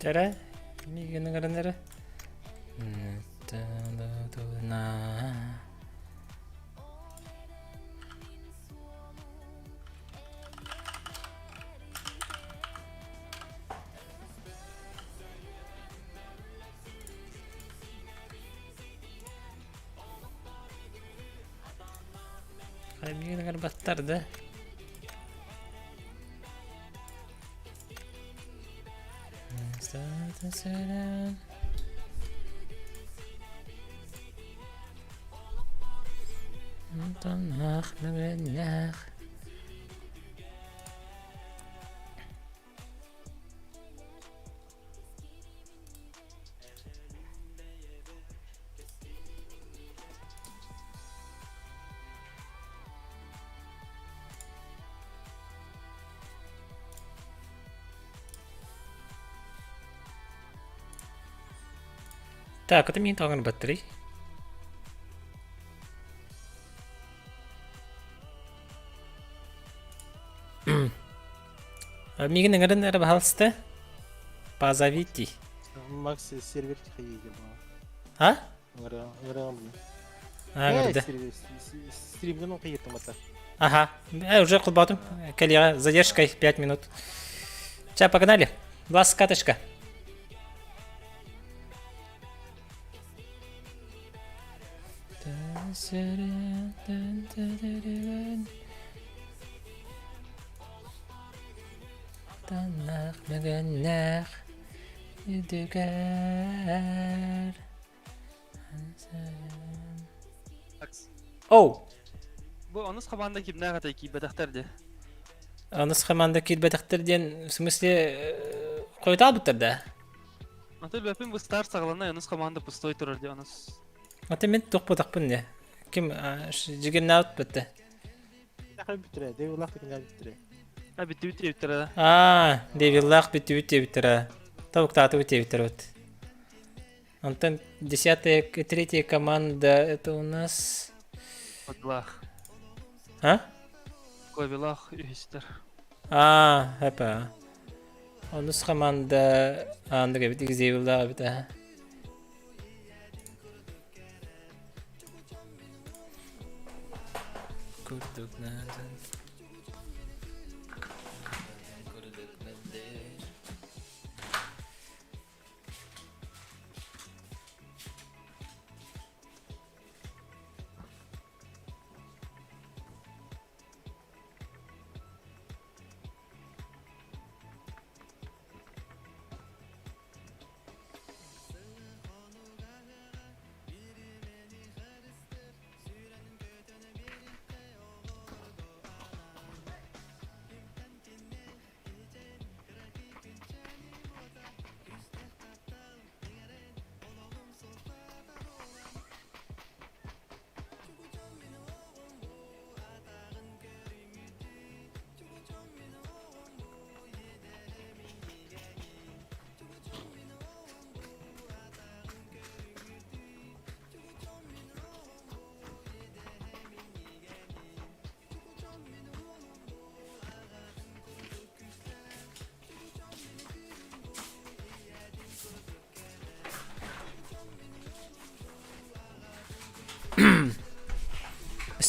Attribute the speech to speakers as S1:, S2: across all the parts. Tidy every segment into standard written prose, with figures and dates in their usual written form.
S1: Чэрэ, миигин ыҥыран эрэ. Миигин ыҥырбаттар да. Так, это мин тоҕон баттарый. Мигин ыҥырын эрэ баһалыста. Позовите.
S2: Макс сервер тихо
S1: А?
S2: А,
S1: ыҥырды.
S2: Стримнен оқиеттым ата.
S1: Ага. Уже кулбатым. Коллега, задержкой 5 минут. Ча, погнали. Глаз каточка. Танах мөгөннөх үдүгэр Оу!
S3: Бу онус хамаанда кимнээх этэй киирбэтэхтэр дии.
S1: Онус хамаанда киирбэтэхтэр диэн, в смысле, хойутаабыттар да?
S3: Аты бэпин бу старт саҕаланна онус хамаанда пустой турар дии онус.
S1: Аты мин тохпотохпун не. Ким жигиннаабыт бытты.
S2: Бүтүрэ, Дэвиллах тикинэ бүтүрэ.
S3: А бүттүбүт диэбиттэрэ.
S1: Аа, Дэвиллах бүттүбүт диэбиттэрэ. Тобуктаатыбыт диэбиттэр вот. Антон десятая, третья команда, это у нас...
S3: Кобилах.
S1: А?
S3: Кобилах үһүстэр.
S1: А, эпа. Онус команда андык эбит, Xavier эбит, а. Курдук Курдук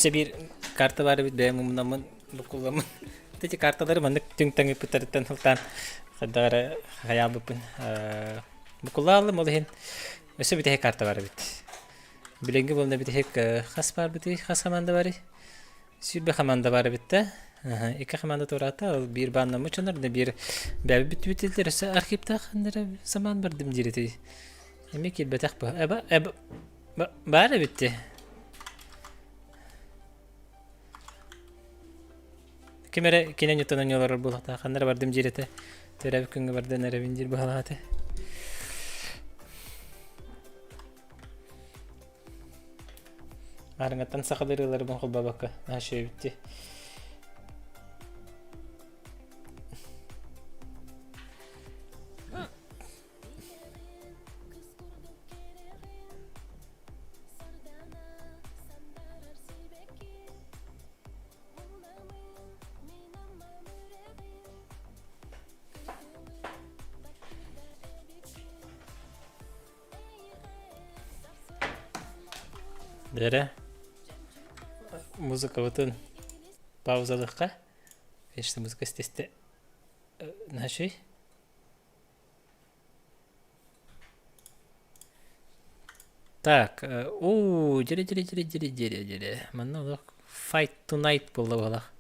S1: Өссө биир карта баар эбит бэйэм умнаммын буккулламмын. Эти карталары маннык түҥ-таҥ ыппыттарыттан сылтаан хайдах эрэ хайаабыппын. Буккуллаалым ол иһин өссө бүтэһик карта баар эбит. Билиҥҥи буолна бүтэһик хас баар бытый хас хамаанда барый? 20 хамаанда баар эбит да. Икки хамаанда туораата, ол биир бааннаммыт дьоннор, да биир бэйэбит бүтүбүт өссө архивтаах самаан бардым диир этий. Эмиэ киирбэтэх бу. Эба, эба, баар эбит дии. Ким эрэ кине ньутанан олорор буолуохтаах. Ханна эрэ бардым диир этэ. Төрөөбүт күҥҥэ бардан эрэбин диир быһалаах этэ. Аарыҥаттан сахалыы ырыаларбын холбообокко наһаа үчүгэй эбит дии. Дэрэ музыкабытын паузалыахха. Конечно, музыка истэ Значит, Так, уу, дьири дьири дьири дьири дьири дьири. Манна олох Fight Tonight буолла буолах.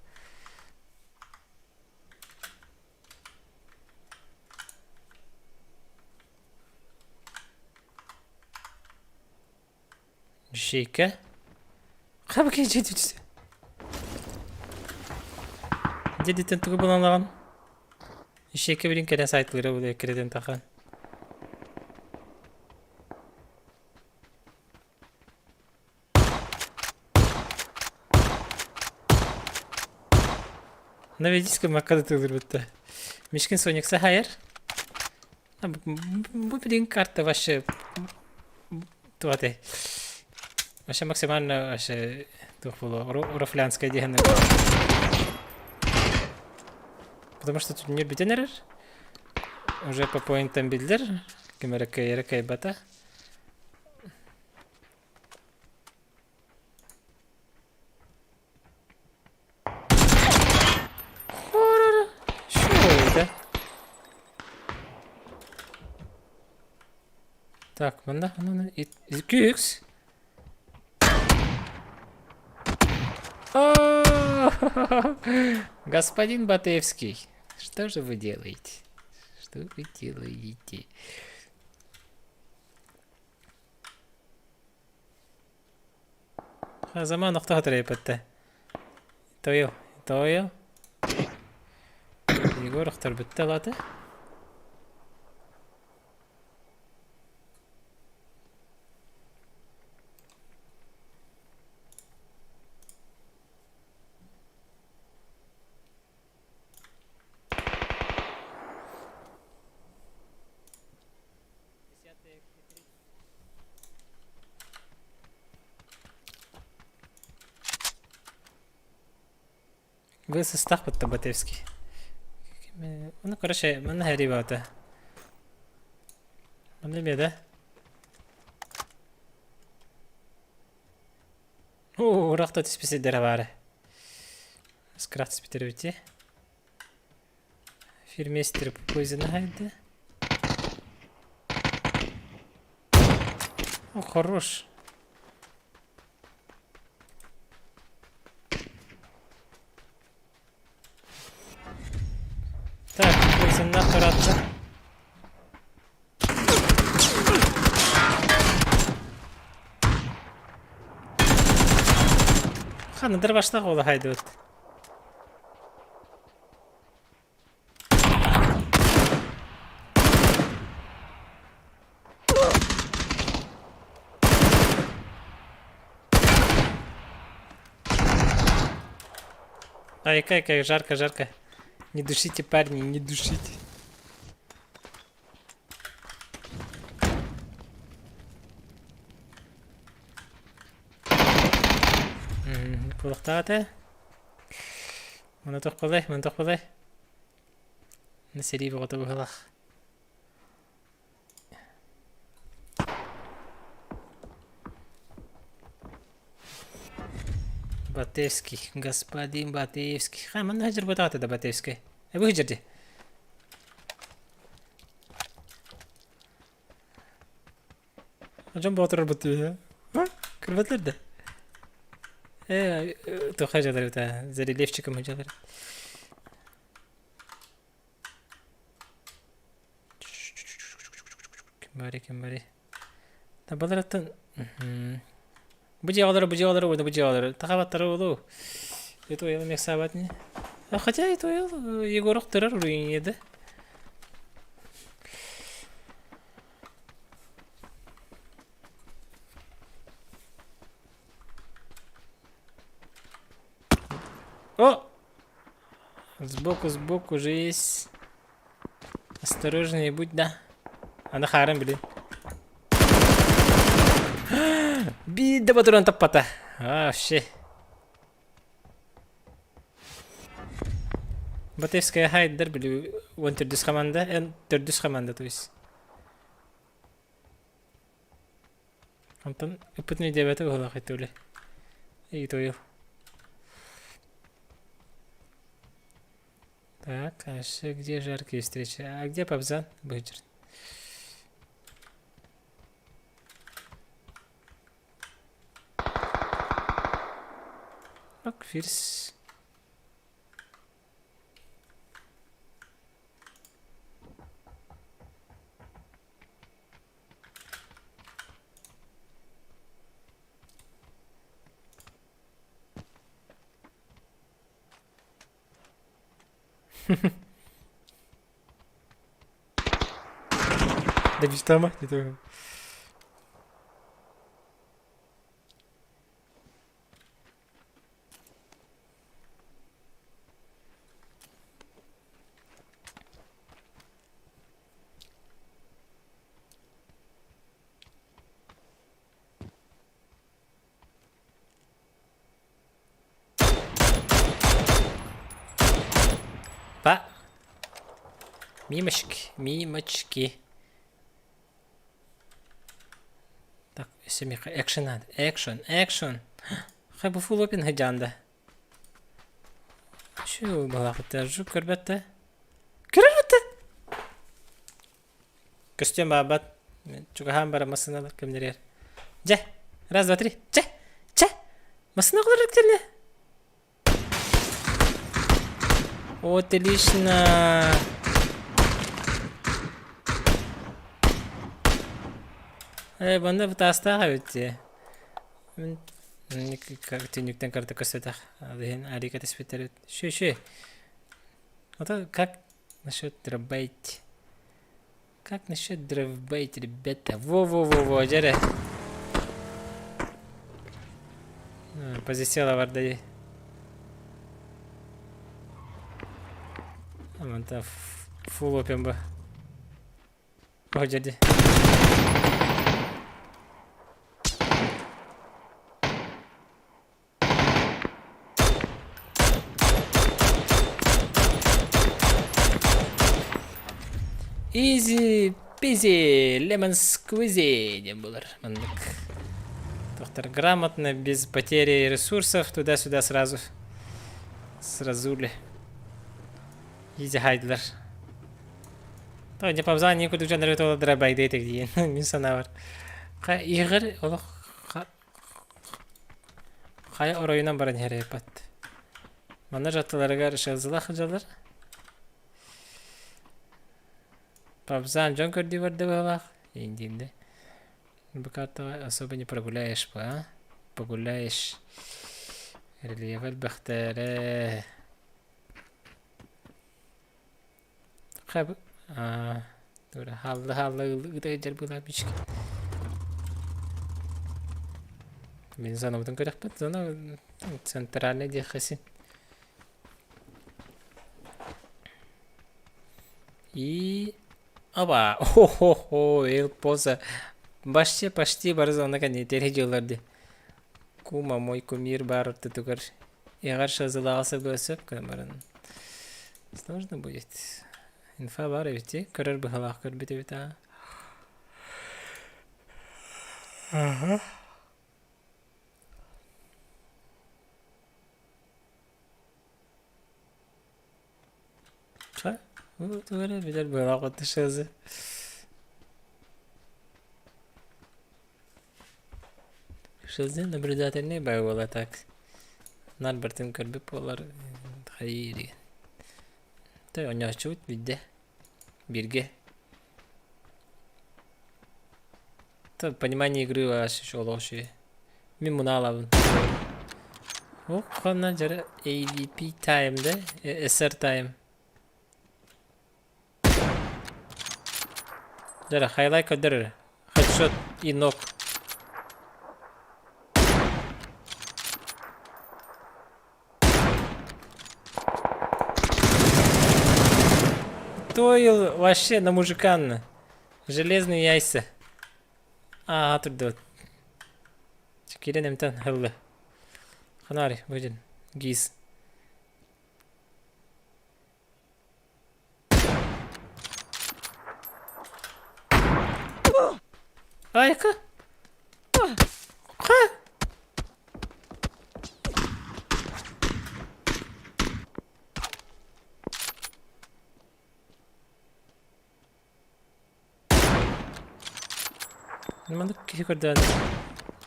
S1: Ищейка. Хабыки дьиэ Дьиэтиттэн тугу булан ылаҕын? Ищейка билин кэлэн сайтылыыра буолуо эккирэтэн тахан. Наведись-ка макка да тыылырбытта. Мишкин Соник сахайар. Бу билин карта вообще туаты. Вообще максимально вообще туох буолуо Рофлянская диэн. Потому что тут не бүтэн эрэр. Уже по поинтам биллэр. Ким эрэ кыайара кыайбата. Что это? Так, манна, манна, Кюкс. Господин Батыевский, что же вы делаете? Что вы делаете? Заман охто хатырайпатта. Тойо, тойо. Егор охторбутта латы. Вы сыстахпыт Батевский. Ну, короче, манна хэрибата. Манна беда. Оо, урахта түспүсүддэрэ баара. Скрафт түспүтэрбити. Фирмейстер Poison хайда. О, хорош. Так, Poison'dan туратты. Ханныдыр баштах ола хайдыбыт. Ай, как, как жарко, жарко. Не душите, парни, не душите. Кулахтаата. Мана тохпалай, мана тохпалай. Сэрии бөҕөтө быһыылаах. Батевский, господин Батевский. Ха, манна сылдьарбатаҕа да Батевскай. Э, бу сылдьар дии. Дьон боотурарбыт үһү. Көрбөтүлэр да. Э, туохха дьалар эбит за рельефчиком дьалар. Ким баарый, ким баарый? Табаларыттан Бу дьиэҕэлэр, бу дьиэҕэлэр уонна бу дьиэҕэлэр тахабаттара буолуо. Это уйал мексабат не. Хотя это уйал Егоров тұрар руине да. О! Сбоку, сбоку же есть. Осторожнее будь, да. Аны хаарым блин. Биир да батуран таппата. А, вообще. Батевская хайдар били он төрдүс команда, эн төрдүс команда, то есть. Онтон ыппытын өйдөөбөтө быһыылаах итиули. Итоил. Так, а еще где жаркие встречи? А где Пабзан? Быдьыр. Ок, фирс. Добиштама, не то. Па. Мимочки, мимочки. Так, өссө миэхэ экшен надо. Экшен, экшен. Хай бу фулопин хыдьаанда. Чү, балаҕыттар жук көрбөт да. Көрөр да. Көстүөн баабат. Чугаһаан бара массыыналар кэмнэригэр. Дьэ, раз, два, три. Чэ, чэ. Массыына оҕолор кэллэ. Отлично. Э, манна бытаастаах эбит дии. Мин түннүктэн карта көстөтөх. Алиһин Алика түспүттэр эбит. Шү, шү. А как насчет дробайт? Как насчет дровбайт, ребята? Во-во-во-во, дьэрэ. Позиция барда дии. Аманта фул опен ба. О, дьэрди. Easy peasy lemon squeezy диэн буолар маннык. Доктор грамотно, без потери ресурсов, туда-сюда сразу. Сразу ли. Изи хайдылар. То не пабзан курдук дьон тола драбайдей диэн мин санаабар. Игорь олох Хайа оройунан баран иһэр эбиппат. Манна дьахталларыгар шелзылах сылдьаллар. Папзаан дьон көрдүү барда быһыылаах. Индиинде. Бу картаҕа особо не прогуляешь бы, а? Погуляешь. Рельеф элбэхтэрэ. Хаб аа хаалла хаалла ыыта сылдьар быһыылаах бичик. Мин зонабытын көрөхпүт. Зона центральный диэххэ син. И оба! Хо-хо-хо, эл поза. Почти, почти бары зона кэнниттэн дьыллар ди. Кума мой кумир бар ортотугар. Егар шазылаҕа сылгы сөп гынан баран. Сложно будет. Инфа баар эбит дии. Көрөр быһалаах көрбүт эбит аа. Аха. Чэ, тугу эрэ билэр быһалаах отто шазы. Шазы наблюдательный бай буола так. Нар бартын көрбүт буолар хайыы Той оонньооччубут биирдэ бииргэ. То понимание игры вообще олох үчүгэй. Мин мунаалабын. Ох, ханна дьара AVP time да? SR time. Дьара хайлайт көрдөр Headshot и нок. Тойл вообще на мужиканна. Железные яйца. Аа турдубут. Кирен эмтэн ылла. Ханари, выйден. Гиз. Айка. Ха! Маннык киһи көрдөөн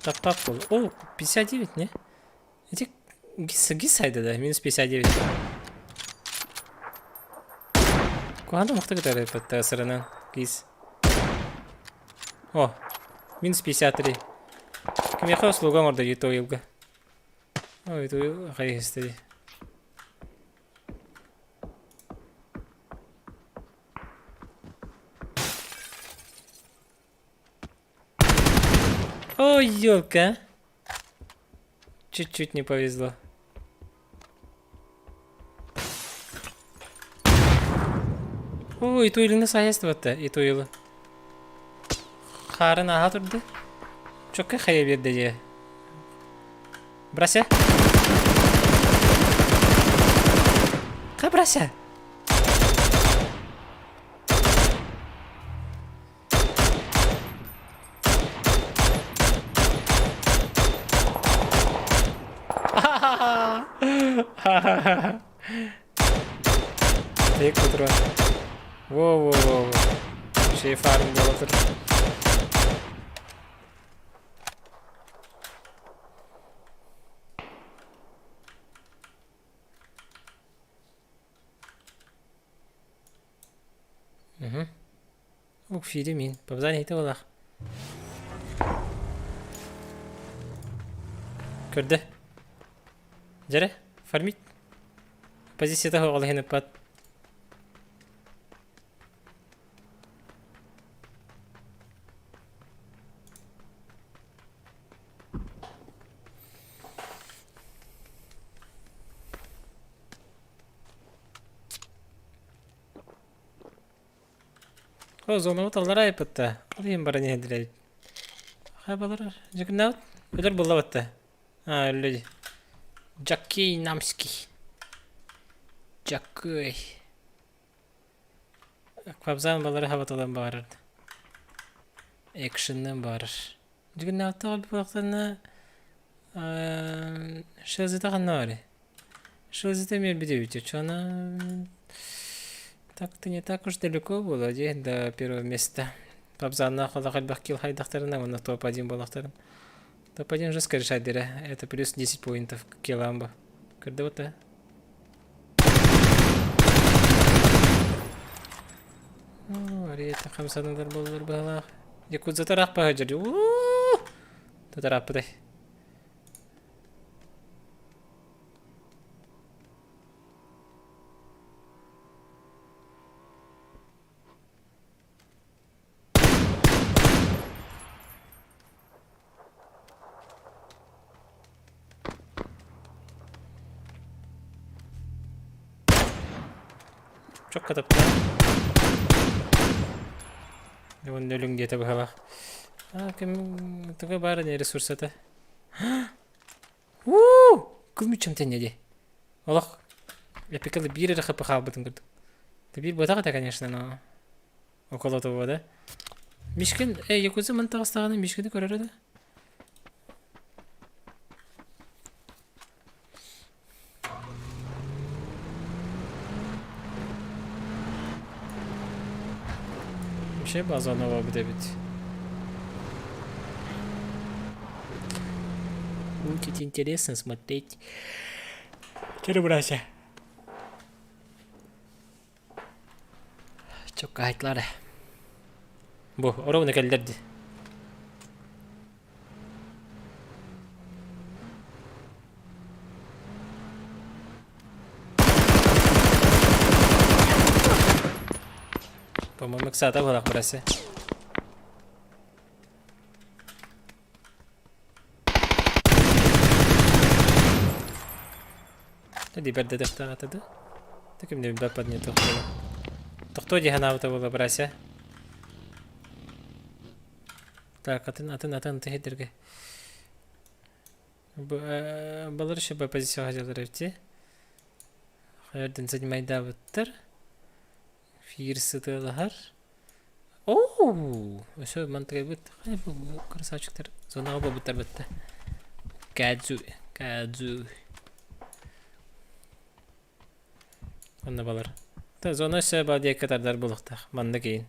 S1: таптаап буол. О, 59 не? Эти гис гис сайда да, минус 59. Куһаҕан махта кытары патта сыранан гис. О, минус 53. Кимиэхэ услуга оҥордо Ютуйга? Ой, Ютуй хайыһыстый. Ой, елка. Чуть-чуть не повезло. Ой, итуилини сайыстыбатта, итуилы. Хаарын ааһа турда. Чокка хайа биэрдэ дии. Брася. Ха, брася. Тек патрон. Во-во-во. Шей фарм буола тур. Угу. Укфири мин. Пабзан иһитэ буолаах. Көрдө. Дьэрэ, фармить. Позицията суох ол иһин ыппат. О, зонабыт аллара айпытта. Ол иһин баран иһэллэр эбит. Хайбалар дьэкиннээбит. Өлөр булла батта. А, өллө дии. Джаккей Намский. Джаккей. Квабзан балары хабаталан баарар. Экшеннен баарар. Дьигиннээҕиттэ буоллахтарына Шезита ханна барый? Шезита эмиэ билбит Чона так-то не так уж далеко было дии до первого места. Пабзаннаах олох элбэх килл хайдахтарына уонна топ-1 буоллахтарын. Топ-1 жестко решать дирэ. Это плюс 10 поинтов к килламбо. Көрдө да? Ариэта хамсаныылар буоллар быһалаах. Якудзата ыраах дьэ Татарааппытай. Чокка тапта. Уонна өлүҥ диэтэ быһалаах. А, ким туга баар ини ресурсата. Уу! Кыл мүччэм дии. Олох эпикалы биир эрэ хапы хаалбытын курдук. Биир буотах этэ, конечно, но около того, да? Мишкин, э, Якудза мын таҕыстаҕына Мишкини көрөрө да? Вообще база новая эбит. Будет интересно смотреть. Керебрася. Чоккаайтлары. Бу, ровно кэллэрди. По-моему, ыксаата буолах бырасы. Ди бэрдэ тахтаҕата да. Таким не билбэт не тохтоо. Тохтоо дии санаабыта буола бырася. Так, атын атын атын тиһидерге. Балар еще по позицияға жатыр эбити. Хайырдын занимайдаабыттар. Фир сытыалаһар. Оо, өссө мантыкайбыт хайа бу красавчиктар зонаҕа буолбуттар бытта. Кадзу, кадзу. Онно балар. Та зона өссө ба диэкки тардар буолуохтаах. Манна киин.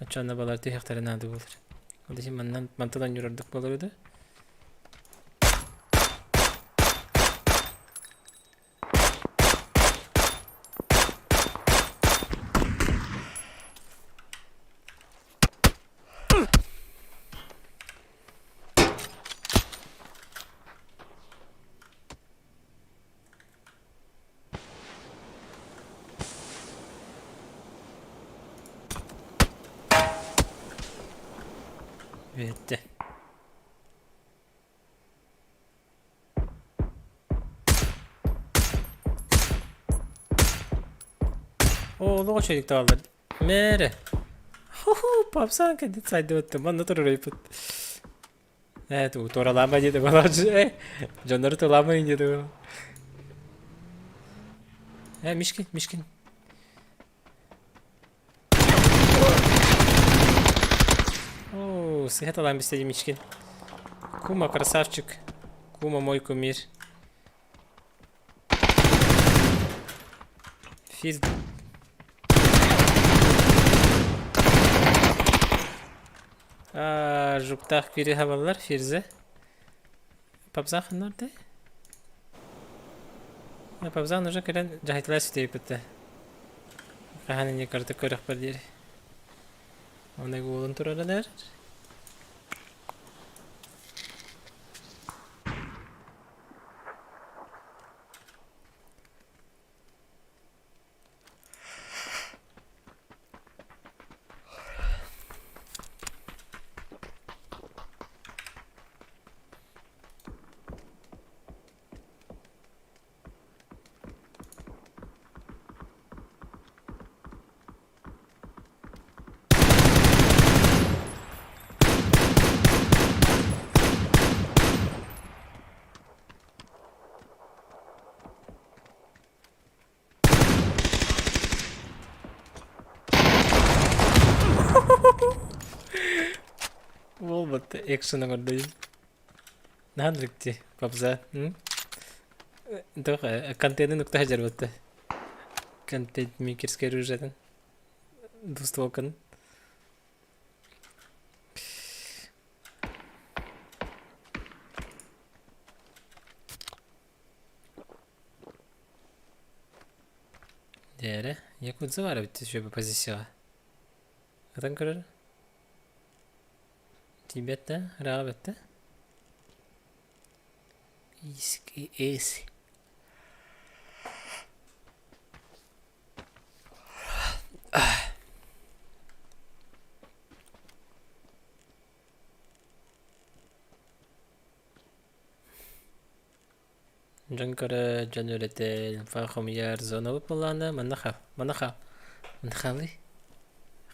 S1: Оччоонно балар түһүөхтэрэ наада буолар. Ол иһин маннан мантан оонньуур ордук буолар да. Бүттэ. Оо, олох үчүгэйдик тааллар. Мээрэ. Ху-ху, папсан кэлбит сайдыбыттым. Манна турар Ээ, тугу туоралаама диэтэ буолааччы. Ээ, дьоннору тулаамайын диэтэ буолаа. Ээ, Мишкин, Мишкин. Оо, сыһа талаан бистэ Мишкин. Кума красавчик. Кума мой кумир. Физ Аа, жуктаах кири хабаллар Фирзе. Папзах норде? Папзан уже кэлэн дьаһайталар сүтүйүппүттэ. Хаһан инни карта көрөхпөр диэри. Оны уолун турарынар. Буолбат экшен оҥордойум. Наһаа дьикти папза. Туох контенын укта сылдьарбыт контент мейкерскэй оружиетын двустволканы. Дээрэ, Якудза баар эбит үчүгэй позицияҕа. Ытан көрөр. Тиийбэт да, ырааҕа бэттэ. Иски эс. Дьон көрө, дьон үлэтэ, инфа хомуйар зонабыт буоллаҕына манна хаал, манна хаал, манна хаалый,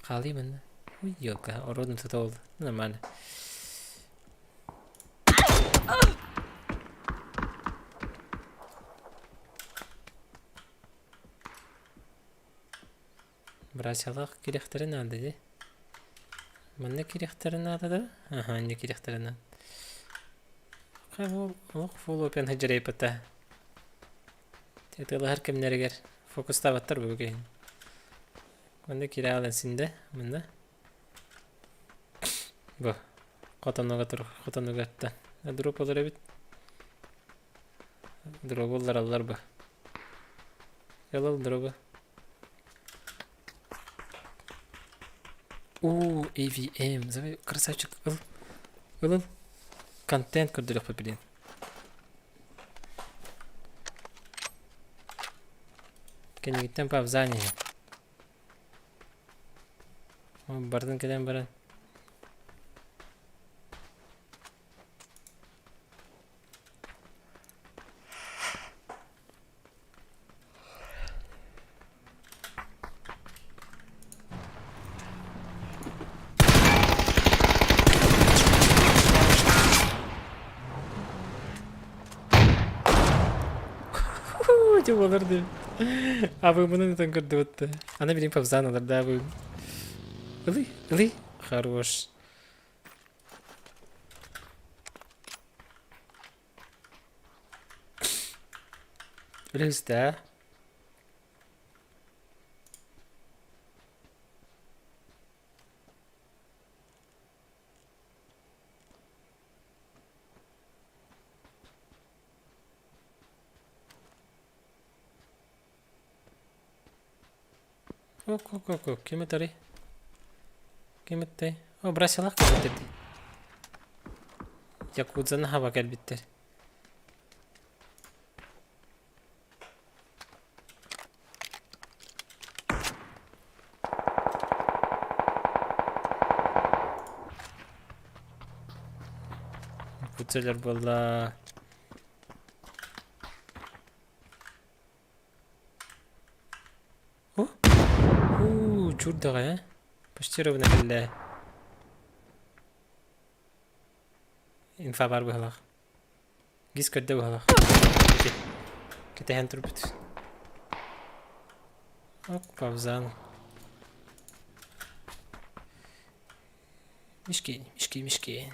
S1: хаалый манна. Ой, елка, орудун тута буолла. Нормально. Братьялаах кириэхтэрин наада дии. Манна кириэхтэрин наада да? Аха, инньэ кириэхтэрин наада. Олох фулл опен сылдьарайбыта. Тыалаһар кэмнэригэр фокустаабаттар бу киһини. Манна киирэ аалан синдэ, манна. Бу хотонуга тур, хотонуга аттан. Дроп олор эбит. Дробу ыллараллар бу. Ылал дробу. Уу, AVM, давай, красавчик, ыл. Ыл, ыл. Контент көрдөрүөхпүт билин. Кэннигиттэн павзание. Бардын кэлэн баран. Дьэ буолар дии. Абыыммын ытан көрдүбүт. Аны билин павзан алар да абыым. Ылый, ылый. Хорош. Үлэһистэ. Ок, ок, ок, ок. Ким этэрий? Ким эттэй? О, бросилах кэлбиттэр дии. Якудзаны хаба кэлбиттэр. Якудзалар буолла. О! Уу, чурдаҕа ээ. Почти ровно кэллэ. Инфа баар быһалаах. Гис көрдө быһалаах. Ити. Кэтэһэн турбут. Ок, павзан. Мишки, мишки, мишки.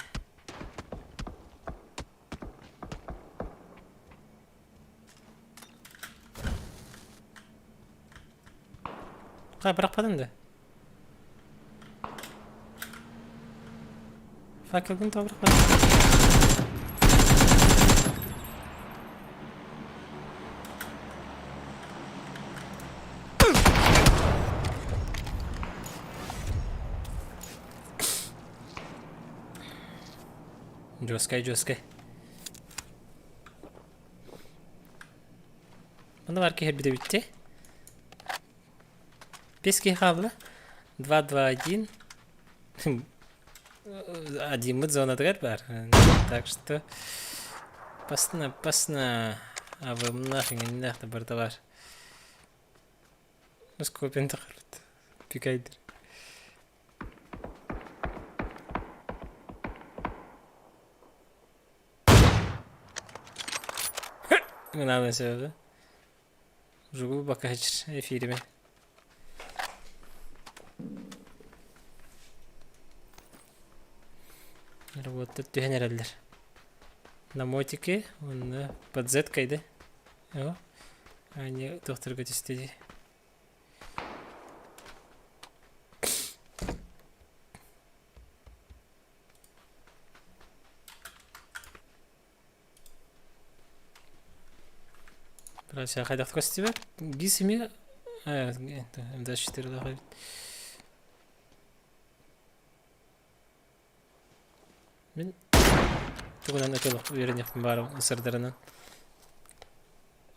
S1: Хаа бырахпатым да? Факелгын тоҕо бырахпатым? Жесткай, жесткай. Манна бар киһи эрбитэ бүтте. Бес киһи хаалла. 2-2-1. Одиммыт зонатыгар бар. Так что опасно, опасно. Абымнах, иҥиннэх да барыта бар. Скопин тахарбыт. Пикайдыр. Гынабын себеби Жугу бакаһычыр эфириме. Работа түһэн эрэллэр. На мотике уонна под Z-кой да. О, они тохторго түстэ дии. Короче, хайдах көстүбэт? Гисими МД4 эбит. Мин тугунан өтө үөрэниэхпин баар сырдарынан.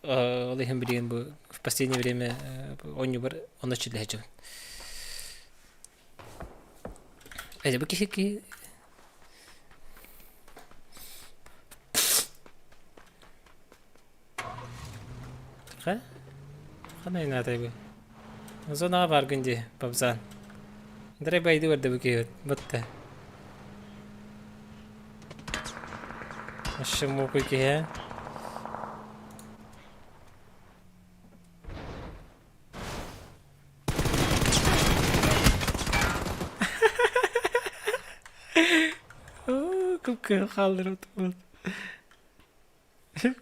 S1: Ол иһин билигин бу в последнее время оонньуубар онно чиллэһэччибин. Эдэ бу киһи киһи Ха? Ханай наатай бу? Зонаҕа бааргын дии, Бабзаан. Драй байды барда бу киһи бытта. Ашы муку киһи. Кып-кыһыл хаалларбыт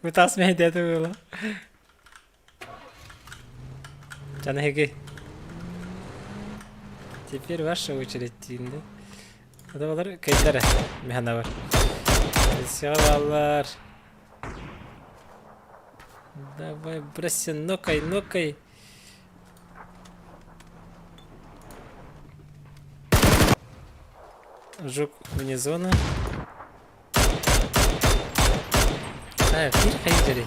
S1: Бытаас мэһэйдээтэ буола. Чаны эһиги. Теперь ваша очередь диин да. Адабалар кэллэр механабар. Бааллар. Давай, бросься, нокай, нокай. Жук вне зоны. Э, киир хайдери.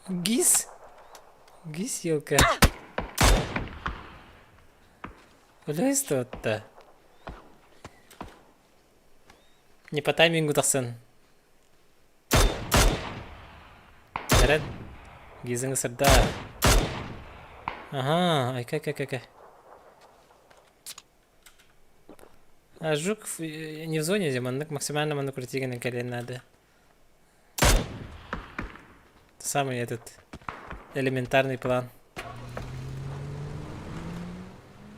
S1: Гис? Гис елка. Өлөйстө Не по таймингу тахсан. Эрэн. Гизиҥ сырда. Ага, айка айка айка. А жук не в зоне, маннык максимально маннык крутигин кэлиэн надо. Самый этот элементарный план.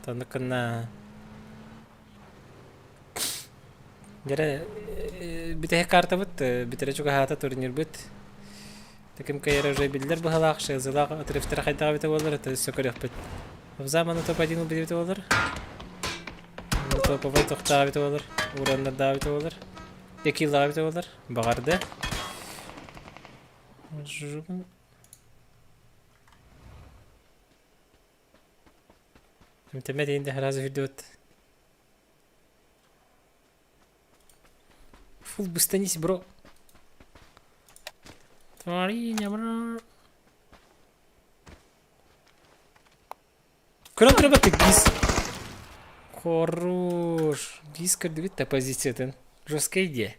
S1: Тоннуккунна Дьэрэ бүтэһик картабыт бүтэрэ чугаһаата турнирбыт. Таким кайра уже биллэр быһалаах, шезылаах отрывтара хайдах эбитэ буоллар, это өссө көрүөхпүт. Взаманы топ-1 убедибитэ буоллар. Топовой тохтообит буолар, ураннардаабит буолар, якилаабит буолар, баҕарда. Эмтэммэт иһин сразу үрдүбүт. Фул быстанись, бро. Творение, бро. Көрөн турабат гиз. Хорош. Гиз көрдүбүт да позициятын. Жесткая идея.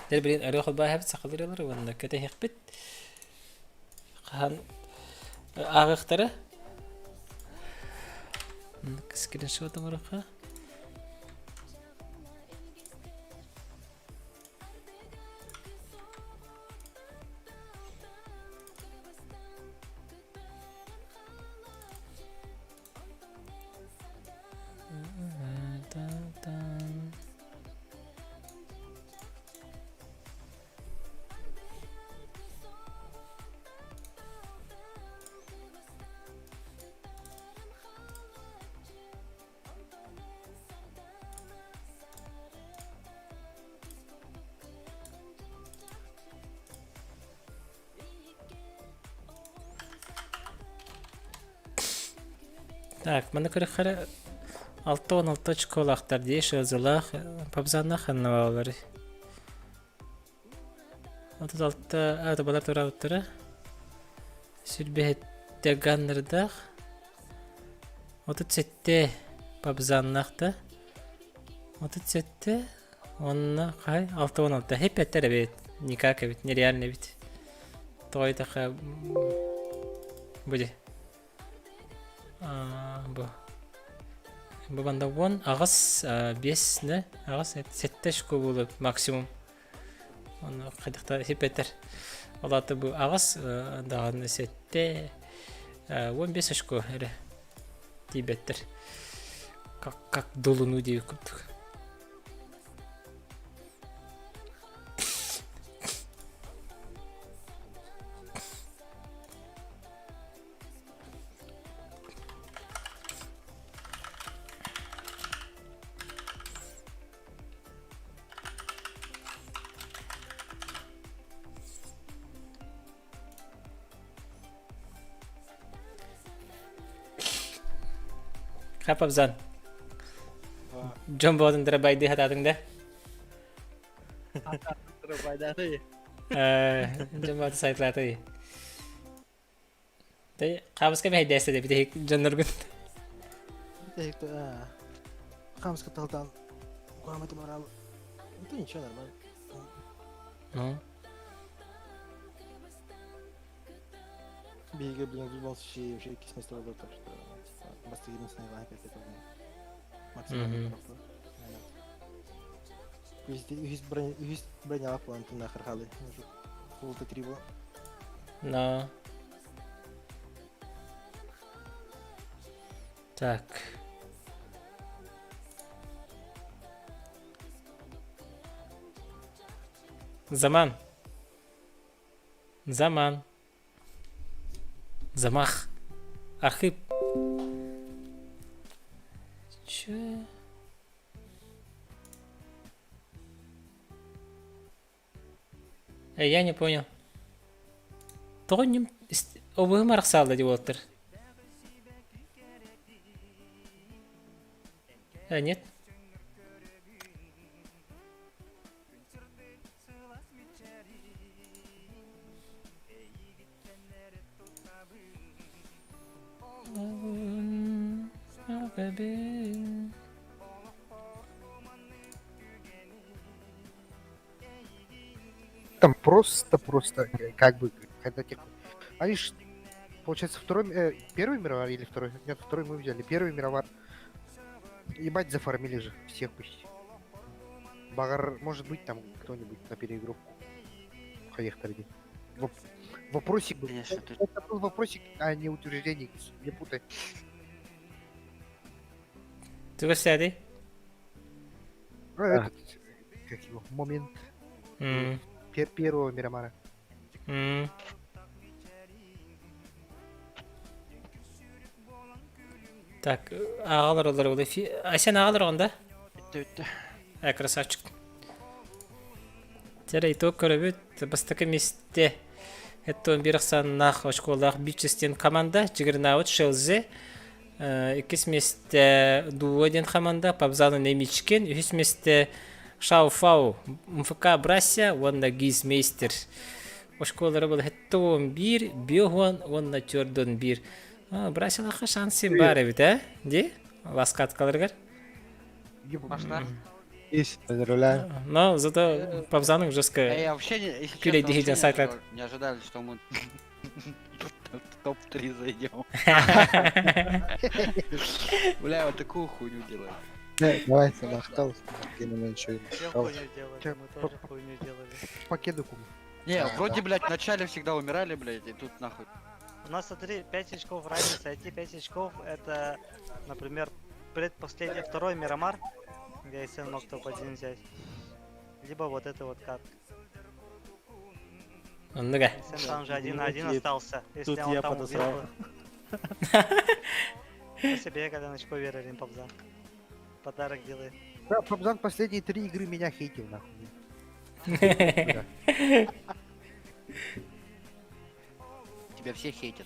S1: Дэр билин өрө холбааһабыт сахалар уонна кэтэһиэхпит. Хаһан ааҕыахтара. Скриншот оҥоруохха. Так, маны көрөххө 66 очколаахтар дии Шелзалаах, Пабзаннаах ханна бааллар? 36 аата тураабыттара. Сүрбэһиттэ ганнардаах. 37 Пабзаннаах да. 37 уонна хай 66 хеппеттер эбит. Никак эбит, нереально эбит. Тоҕо диэтэххэ бу дии. Бу бу банда уон аҕыс биэс не аҕыс сэттэ очко буолуо максимум. Оны хайдахта хиппеттер. Ол аата бу аҕыс даҕаны сэттэ 15 очко эрэ тиийбэттэр. Как как долуну диэбит курдук. Хапабзан. Дьон буолан дырабайды хатаатыҥ да?
S2: Дырабайдаатый.
S1: Дьон буолан сайтлаатый. Хаабыска мэһэйдээстэ да бүтэһик дьонноргун.
S2: Бүтэһик хаамыска талтаан куаматы морал. Это ничего, нормально.
S1: Ну.
S2: Биһиги, блин, в любом случае вообще иккис место было, так что типа, бастакы единственный опять это максимум. Үһүс бронялаах буолан нахер халы. Фулта три было.
S1: Но. Так. Заман. Заман. Замах. Архип. Че? Я не понял. Тоҕо ньим обыһым арахсаалла дии уолаттар. Э, нет.
S4: Там просто-просто, как бы, когда те... Они ж, получается, второй, первый мировар или второй? Нет, второй мы взяли. Первый мировар. Ебать, зафармили же всех почти. Багар, может быть, там кто-нибудь на переигровку. Хаехтарди. Вопросик был.
S5: Конечно, тут
S4: Это был вопросик, а не утверждение. Не путай.
S1: Тугу сээдий?
S4: Ну, этот, как его, момент первого Мирамара.
S1: Так, ааҕалар олор ол Айсен ааҕалар оҕонда?
S5: Бүттэ бүттэ.
S1: Э, красавчик. Тере итог көрөбүт. Бастакы миэстэ Эттон биир ахсааннаах очколаах Бичес диэн команда, Чигирнаабыт Шелзе, иккис миэстэ Дуо диэн команда, Пабзану Немичкин, үһүс миэстэ Шауфау, МФК Брасия уонна Гизмейстер. Очколара был хеттуон биир, биоһуон уонна төрдөн биир. Брасилаха шансы бар эбит, э? Ди? Ласкаткаларыгар.
S3: Машина.
S2: Есть, поздравляю.
S1: Но зато Пабзану жестко
S5: Эй, я вообще, не, если
S1: Күлэй
S5: честно,
S1: диһиден
S5: вообще не
S1: сайтлат.
S5: ожидал, не ожидали, что мы в топ-3 зайдем. Бля, вот такую хуйню делают.
S2: Не, давайте нахтал. Еще
S6: Все хуйню делали,
S4: Чё,
S6: мы тоже хуйню делали.
S4: По кедуку.
S5: Не,
S2: Да,
S5: вроде, блядь, вначале всегда умирали, блядь, и тут нахуй.
S6: У нас, смотри, 5 очков разница. Эти 5 очков это, например, предпоследний, второй Мирамар, где СН мог топ-1 взять. Либо вот это вот катка.
S1: Оннуга.
S6: СН там же один на один остался. Если
S2: тут
S6: он
S2: я
S6: там убил
S2: подосрал.
S6: бы. Я себе когда на очко верили, Пабзан. Подарок делает.
S4: Да, Пабзан последние три игры меня хейтил, нахуй.
S5: Тебя все хейтят.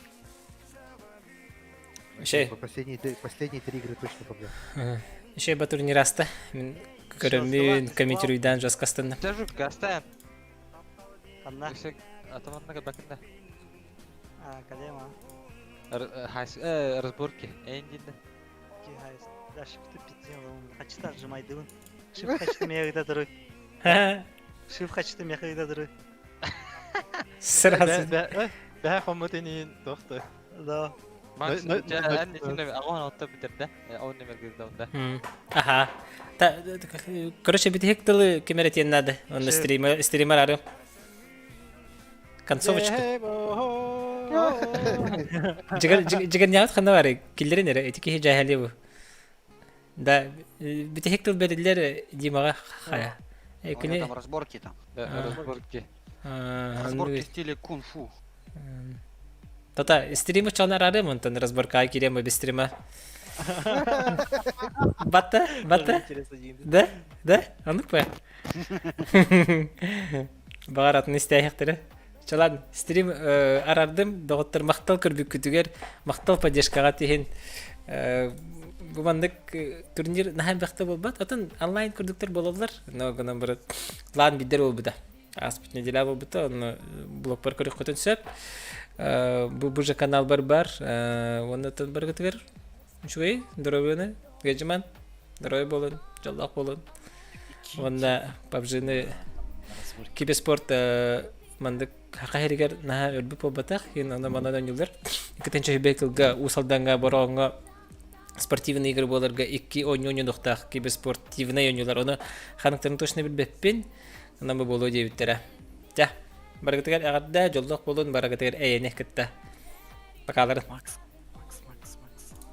S1: Вообще,
S4: Последние, последние три игры точно Пабзан.
S1: еще ба турнир аста. Мин көрөммүн комментируйдан жаскастынна.
S3: Держу, гастаем.
S6: Одна.
S3: Атаманна бакында.
S6: А, Калема.
S3: Разборки. Эндинде.
S6: Кигайс. Да, шифты пиздел. Хачта отжимай дыбын. Шиф хачты меня когда дыры. Шиф хачты меня когда дыры.
S1: Сразу.
S2: Бә хомутини тохты.
S6: Да.
S3: Макс,
S2: Но- но- но-
S3: агон отта битерде. Он немер гизде
S1: Аха. Та, короче, битихик тылы кемер этиэн надо. Он
S6: Шеф.
S1: стример, стример ары. Концовочка. Жигер нягат ханна бар, киллерин эре, эти кихи жахали бу. Да, битихик тыл берилер Димага хая.
S5: У него там разборки там.
S3: Разборки.
S5: Разборки в стиле кунг-фу.
S1: Тата, стримы чонар ары монтан разборка кирем без стрима. Бата, бата. Да, да, аннык па. Бағар атын истәйхтері. Чалан, стрим арардым, доғыттар мақтал көрбүккүтүгер, мақтал поддержкаға тиһин. Бу маннык турнир наһан бэхтэ буолбат, атын онлайн көрдүктэр буолаллар. Но гынан бары план бидер буолбута. Ааспыт неделя буолбута, онно блогпар көрүөххүтүн сөп. Бу бу же канал бар бар, оннотон баргытыгар үчүгэй, здоровьены, Геджиман, здоровье болун, дьоллоох буолун. Уонна PUBG-ны киберспорт мандык хака хэригэр наһаа өлбүт буолбатах, иин онно манан оонньууллар. Иккитинчи хүбэй кылга Уус Алдаҥҥа Бороҕоҥҥо спортивный игры буоларга икки оонньуу оонньуохтаах киберспортивнай оонньуулар. Ону ханыктарын точно билбэппин. Онон бу буолуо диэбиттэрэ. Дьэ, барыгытыгар эҕэрдэ, дьоллоох буолун, барыгытыгар эйэни кытта. Покаларын.
S2: Макс.